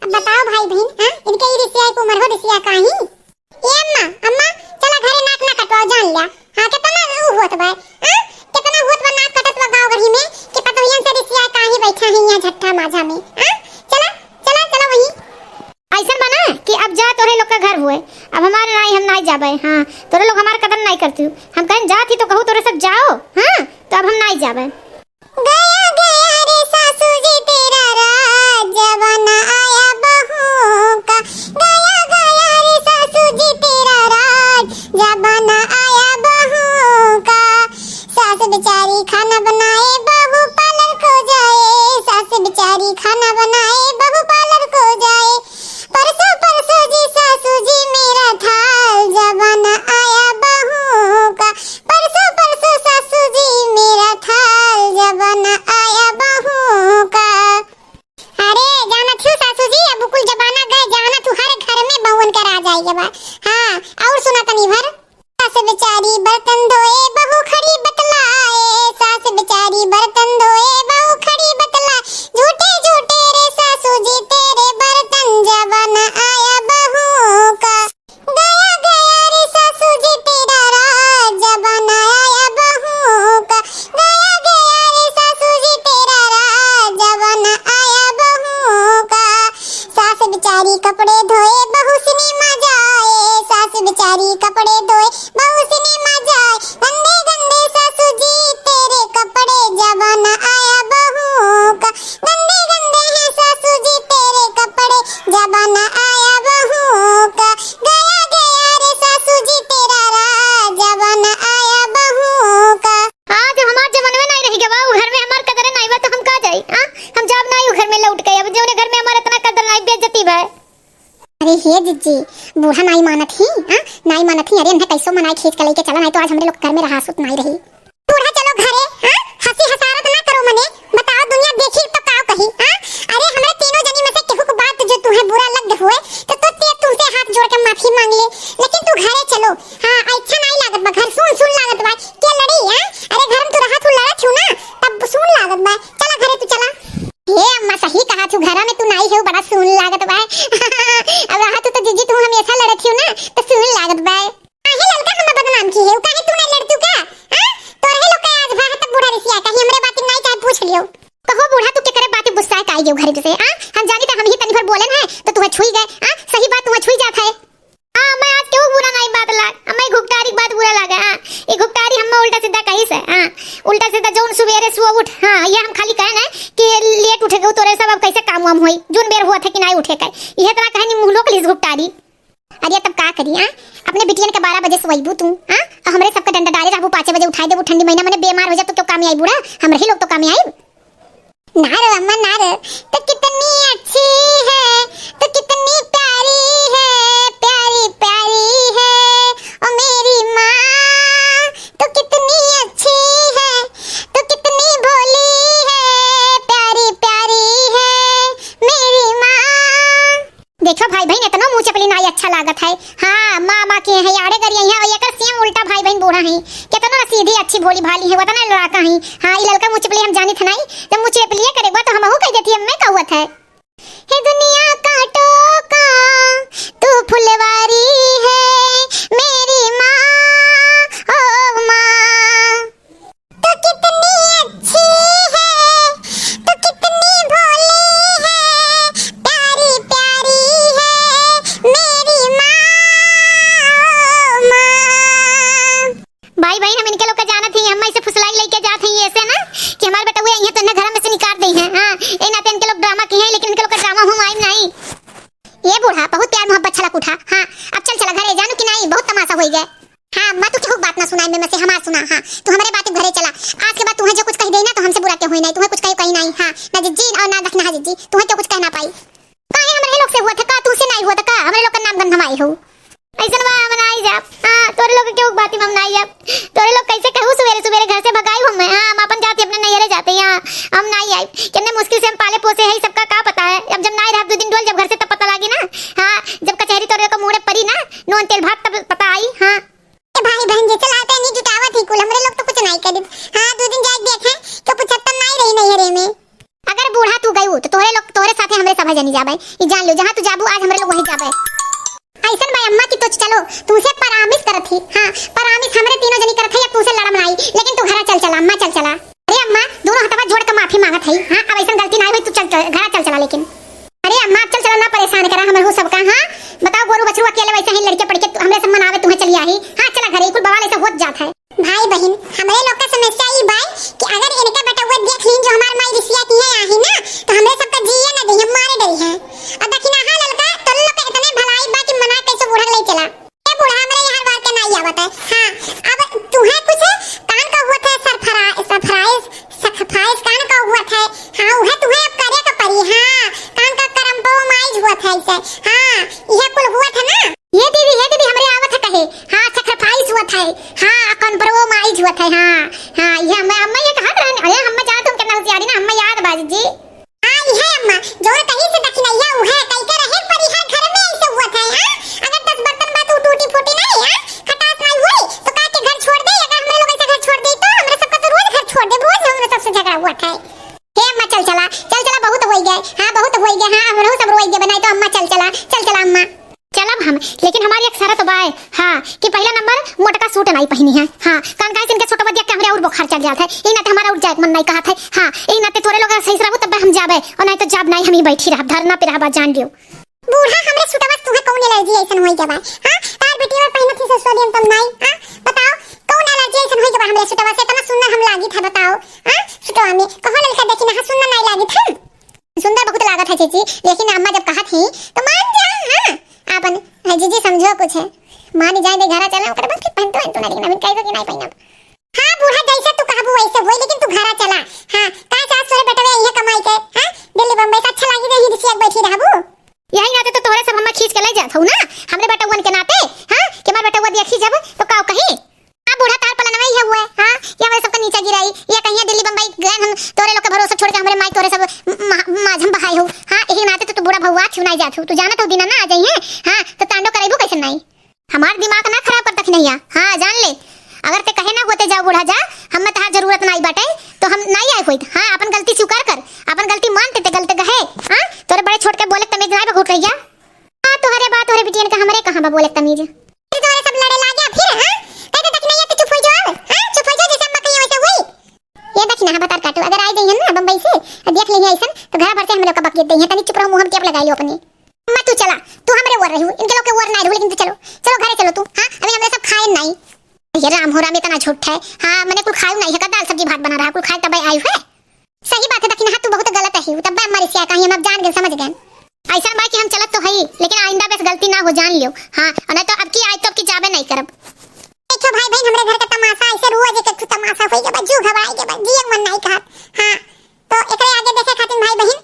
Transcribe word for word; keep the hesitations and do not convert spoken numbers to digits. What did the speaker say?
अब बताओ भाई बहिन, हाँ, इनके ई रिसिया के उमर हो, रिसिया काहीं? ए अम्मा, अम्मा, चला घरे नाक ना कटवाओ, जान ल्या। हाँ, केतना ऊ होत बा, हाँ, केतना होत बा, नाक कटत बा गाँव गही में, कि पतोहियन से रिसिया काहीं बैठा है यहाँ झट्ठा माझा में, हाँ? चला, चला, चला वहीं। अइसन बा ना कि अब जा तोरे लोग का घर हुए, अब हमारे नाई, हम नाई जाबे, हाँ, तोरे लोग हमार कदर नाई करती हो। हम कहें जात ही तो कहू तोरे सब जाओ, हाँ, तो अब हम नाई जाबे। गया गया रे सासू जी तेरा राज, जमाना आया बहू का। गया गया रे सासू जी तेरा राज, जमाना आया बहू का। सास बेचारी खाना बनाए, बहू पार्लर को जाए। सास बेचारी खाना बनाए, बहू पार्लर को जाए। परसों परसों जी सासू जी मेरा थाल, जमाना आया बहू का। परसों परसों सासू जी मेरा थाल, जमाना आया बहू का। अरे जानत हो सासू जी, अब कुल जमाना गए, जानत हो हर घर में बहुअन का राज आइगा बा। हाँ, और सुना तनी भर। सास बेचारी बर्तन धोए, बहू खड़ी बतलाए। सास बेचारी बर्तन धोए, बहू खड़ी बतलाए। झूठे झूठे रे सासू जी तेरे बर्तन, जमाना आया बहू का। गया गया रे सासू जी तेरा राज, जमाना आया बहू का। गया गया रे सासू जी तेरा राज, जमाना आया बहू का। सास बेचारी कपड़े धोए, बहू सिनेमा जाए। सास बेचारी कपड़े धोए, बहू सिनेमा जाए। गंदे गंदे सासू जी तेरे कपड़े, जमाना आया बहू का। गंदे गंदे हैं सासू जी तेरे कपड़े, जमाना आया बहू का। गया गया रे सासू जी तेरा राज, जमाना आया बहू का। हाँ, जब हमार जमनवे नाई रहि गवा, उ घर में हमार कदरे नाई बा, तो हम का जाई? हाँ, हम जाब नाई उ घर में लौट के। अब जौने घर में हमार इतना कदर नाई, बेइज्जती बा। अरे हे जिज्जी, बूढ़ा नाई मानत ही, हाँ, नाई मानत ही। अरे इन्हें कैसो मनाई, खींच के लेके चला, नाई तो आज हमरे लोग घर में रहा सुत नाई रही। बूढ़ा चलो घरे, हाँ, हंसी हसारत ना करो मने। बताओ दुनिया देखी तो का कही, हाँ? अरे हमरे तीनों जनी में से केहू को बात जो तुम्हें बुरा लग हुए तो, तो ते तुमसे हाथ जोड़ के माफी मांग ले, लेकिन तू घरे चलो। हाँ, अच्छा नाई लागत बा, घर सुन सुन लागत बा। के लड़ी, हाँ? अरे घर में तू रहा तू लड़ा छू ना, तब सुन लागत बा। चला घरे तू चला। हे अम्मा सही कहा तू, घरा में तू नाई है, बड़ा सुन लागत बा। अब रहा तू तो जिज्जी तू हमेशा लड़त हो ना, तो सुन लागत बा। काहे ललका हमें बदनाम की है? काहे तू नहीं लड़तू का? हाँ? तोरहे लोग का आज भा तब बूढ़ा रिसिया कहीं हमरे बात नहीं चाहे पूछ लियो। कहो बूढ़ा तू केकरे बात गुस्सा है काई गयो घरे से? हाँ? हम जानी था हम ही तनी भर बोले हैं तो तुम्हें छुई गए। हाँ? सही बात तुम्हें छुई जात है। हाँ, मैं आज क्यों बुरा नहीं बात लाग, हमें घुघटारी बात बुरा लागे। हाँ? ये घुघटारी हम उल्टा सीधा कही से। हाँ? उल्टा सीधा जौन सुबेरे सुबह उठ। हाँ, ये हम खाली कहे ना कि लेट उठे गए तोरे सब, अब कैसे काम वाम होई? जून बेर हुआ थे कि नहीं उठे का? ये इतना कहे नहीं मुँह लोक लीस घुघटारी। अरे तब का करी, हाँ? अपने बिटियन के बारह बजे सोइबू तू, हाँ? और हमरे सबके डंडा डाले रहबू, पाँचे बजे उठाई देबू, ठंडी महीना मने बेमार हो जा तो क्यों काम आई बूढ़ा? हमरे ही लोग तो काम आई। ना रे अम्मा ना रे, तो कितनी अच्छी है, तो कितनी प्यारी है, प्यारी प्यारी है, ओ मेरी माँ, तो कितनी अच्छी है, तो कितनी भोली है, प्यारी प्यारी है मेरी माँ। देखो भाई बहिन, एतनो मुँह चपली नाई अच्छा लागत है। हाँ, माँ, माँ के हैं, आड़े गरिया हैं, और एकर सेम उल्टा भाई बहिन बूढ़ा हैं। केतनो ना सीधी, अच्छी, भोली भाली हैं, वतना लड़ाका हैं। हाँ, ई ललका मुँह चपली हम जानी थे नाई, जब मुँह चपलिए करे बा तो हमहू कह देती, हमें का हुआ था। हे दुनिया कांटों का तू फुलवारी है, मेरी माँ, ओ माँ। तो कितनी अच्छी है, तो कितनी भोली है, प्यारी प्यारी है मेरी माँ, ओ माँ। भाई बहिन, हम इनके लोग का जानत ही, हम ऐसे फुसलाई लेके जात ही ऐसे ना कि हमारे बेटा हुए यहाँ तो इन्हें घर में से निकाल दे हैं। हाँ, ए नाते इनके लोग ड्रामा की हैं, लेकिन इनके लोग का ड्रामा हम आइम नहीं। ये बूढ़ा बहुत प्यार मोहब्बत छलक उठा। हाँ, अब चल चला घरे, जानू कि नहीं, बहुत तमाशा होई गए। हाँ, मैं तो केहू बात ना सुनाई में, में से हमार सुना। हाँ, तू हमारे बात घरे चला। आज के बाद तुम्हें जो कुछ कह दे ना तो हमसे बुरा क्यों होई नहीं, तुम्हें कुछ कही कही नहीं। हाँ, ना जिज्जी और ना दखना जिज्जी, तुम्हें क्यों कुछ कह ना पाई। काहे हमरे लोग से हुआ था का, तुमसे नहीं हुआ था का? हमरे लोग का नाम गंध हमारे हो। ऐसन बा हम नाई जाब। हाँ, तोरे लोग के केहू बाती में हम नाई जाब। तोरे लोग कैसे कहू सुबेरे सुबेरे घर से भगाई हमें। हाँ, हम अपन जाती अपने नैहरे जाते हैं। हाँ, हम नाई आइब। कितने मुश्किल से हम पाले पोसे हैं, सबका का पता है। अब जब नाई रहब दो दिन डोल जब घर से तब पता लागी ना। हाँ, जब कचहरी तोरे लोग का मुड़े परी ना, नून तेल भात तब पता आई। हाँ। ए भाई बहन जी, चला तनी जुटावत ही कुल, हमरे लोग तो कुछ नाई करित। हाँ, दो दिन जाए देखे, क्यों पूछत तो नाई रही नैहरे में। अगर बूढ़ा तू गयू तो तोहरे लोग, तोहरे साथे हमरे सभा जनी जाबे। ई जान लो, जहाँ तू जाबू, आज हमरे लोग वहीं जाबे। अइसन बा अम्मा कि तो चलो, तुमसे परामिस करत ही, हाँ, परामिस हमरे तीनों जनी करत ही, अब तुमसे लड़म नाई, लेकिन तू घरा चल चला, अम्मा चल चला। अरे अम्मा, दोनों हथवा जोड़ के माफी मांगत ही, हाँ, अब अइसन गलती नाई होई, तू चल चल, घरा चल चला लेकिन। अरे अम्मा, अब चल चला, ना परेशान करा हमरे हूँ सबका, हाँ, बताओ, गोरू बछरू अकेले वैसे ही लड़के पड़ के, हमरे सब मन आवे, तुम्हें चली आही, हाँ, चला घरे, कुल बवाल ऐसे होत जात है। भाई बहिन, हमरे लोग का समस्या ई बा कि अगर इनका बेटउआ देख लीन जो हमार माई रिसिया की है आही ना, तो हमरे सबका जिए न देही, हम मारे डरी हैं। और दखिनाहा ललका, तोरे लोग का इतने भलाई बा कि मना कैसे बूढ़ा ले चला। ए बूढ़ा, हमरे यहाँ बार के नाई आवत है। हाँ, अब तू है कुछ कान का हुआ था सरफरा-, सरफराइज, सखफाइज कान का हुआ था। हाँ, उहे तू है अब करे का परी। हाँ, कान का करम्बो माइज हुआ था इसे। हाँ, यह कुल हुआ था ना। ये दीदी, ये दीदी, हमरे आवत है कहे। हाँ, sacrifice हुआ था। हाँ, compromise हुआ था। हाँ, हाँ, ये हम, हम ये कहत रहन, अरे, हम जानत हूँ कितना होशियारी ना, हम याद बाज जी। हाँ, ये है अम्मा, जो कहीं से दखिनैया, वो है, कहीं के रहे परी हर घर में ऐसे हुआ था। हाँ, अगर दस बर्तन बा, तो टूटी फूटी नहीं, हाँ, खटास नहीं हुई, तो का के घर छोड़ दे, अगर हमरे लोग ऐसे घर छोड़ दे, तो हमरे सबका तो रोज घर छोड़ दे, रोज हमरे सबसे झगड़ा हुआ था। हे अम्मा, चल चला, चल चला, बहुत होई गए, हाँ, बहुत होई गए, हाँ, हमरो सब रोई गए बनाई, तो अम्मा, चल चला, चल चला अम्मा। चलब हम, लेकिन हमारी एक शरत बाय, हाँ, कि पहला नंबर मोटका सूट नाई पहनी है, हाँ, कान काहे से इनके सूटवा देख के हमरे और बुखार चढ़ जात है, ई नाते हमारा उठ जाए के मन नाई कहत है, हाँ, ई नाते तोरे लोग सही से रहू तब हम जाबे, और नाई तो जाब नाई, हम ही बैठी रहब, धरना पे रहबा, जान लियो। बूढ़ा, हमरे सूटवा से तुहे कौन allergy ऐसन होई गवा, हाँ, तार बेटी और पहनत ही ससुरालियन तम नाई, हाँ, बताओ, कौन allergy ऐसन होई गवा हमरे सूटवा से, इतना सुंदर हम लागित है, बताओ, हाँ, सूटवा में, कहो ललका देखी ना, हाँ, सुंदर नाई लागित है। सुंदर बहुत लागत है जीजी, लेकिन अम्मा जब कहत ही तो मान जा। हाँ, आपन, हाँ, जीजी समझो कुछ है, मान जाए दे, घरा चला, ओकर बाद फिर पहनतो है तो ना, लेकिन अभी कहिबो कि नहीं पहनब। हाँ बूढ़ा, जैसे तू कहबू वैसे होई, लेकिन तू घरा चला। हाँ, का चाहत तोरे बेटवे इहे कमाई के, हाँ, दिल्ली बम्बई से अच्छा लागी रही, रिसिया बैठी रहबू। यही नाते तो तोहरे सब हम्मा खींच के ले जात हऊ ना, हमरे बेटउअन के नाते, हाँ, कि हमार बेटउआ देखी जब तो का कही। हाँ बूढ़ा, तार पलनवा इहे हुए, हाँ, कि हमरे सबका नीचा गिराई, ये कहिया दिल्ली बम्बई गए हम तोरे लोग के भरोसा छोड़ के हमरे माई तोरे सब मा-, माझम बहाए हो, हाँ, यही नाते तो तू बूढ़ा भौवा छिनाई जात हो, तू जानत हो दिना ना आ जाइए, हाँ, तो तांडो करैबू कैसे नाई? हमार दिमाग ना खराब कर दखिनैया, हाँ, जान ले, अगर ते कहे ना होते जाओ बूढ़ा जा, हम्मे तहार जरूरत नाई बाटे, तो हम नाई आए होइत, हाँ, अपन गलती स्वीकार कर, अपन गलती मान ते, ते गलत कहे, हाँ, तोरे बड़े छोट के बोले के तमीज नाई बा घुटरैया। हाँ, तोहरे बात, तोहरे बिटियन का हमरे कहाँ बा बोले के तमीज? फिर तोहरे सब लड़े लागे, फिर, हाँ? कह दे दखिनैया, तू चुप हो जाओ, हाँ? चुप हो जाओ, जैसे अम्मा कही वैसे हुई। ये दखिना, हाँ, बतार काटू, अगर आई जाइहन ना बम्बई से, और देख लेइहन ऐसन, तो घर भर से हम लोग का बकियत देइहन, तनी चुप रहो, मुँह हम टेप लगाई लो अपने। अम्मा, तू चला, तू हमरे ओर रही, इनके लोग के ओर ना रहू, लेकिन तू चलो, चलो, घरे चलो तू, हाँ? अभी हमरे सब खाए नहीं। ये राम हो राम, इतना झूठ है, हाँ, मैंने कुल खायू नहीं है का, दाल सब्जी भात बना रहा, कुल खाए तब आई है। सही बात है दखिनहा, तू बहुत गलत है, तब अम्मा रिसिया कहीं, हम अब जान गए, समझ गए। ऐसा बा कि हम चलत तो हई, लेकिन आइंदा बेस गलती ना हो, जान लियो। हाँ, और नहीं तो अब की आए तो अब की जाबे नहीं करब। देखो भाई बहन, हमरे घर का तमाशा ऐसे रोज एक एक ठो तमाशा होई के बा, जीव घबराई के बा, जिए मन नहीं कहत। हाँ, तो एकरे आगे देखे खातिर भाई बहन,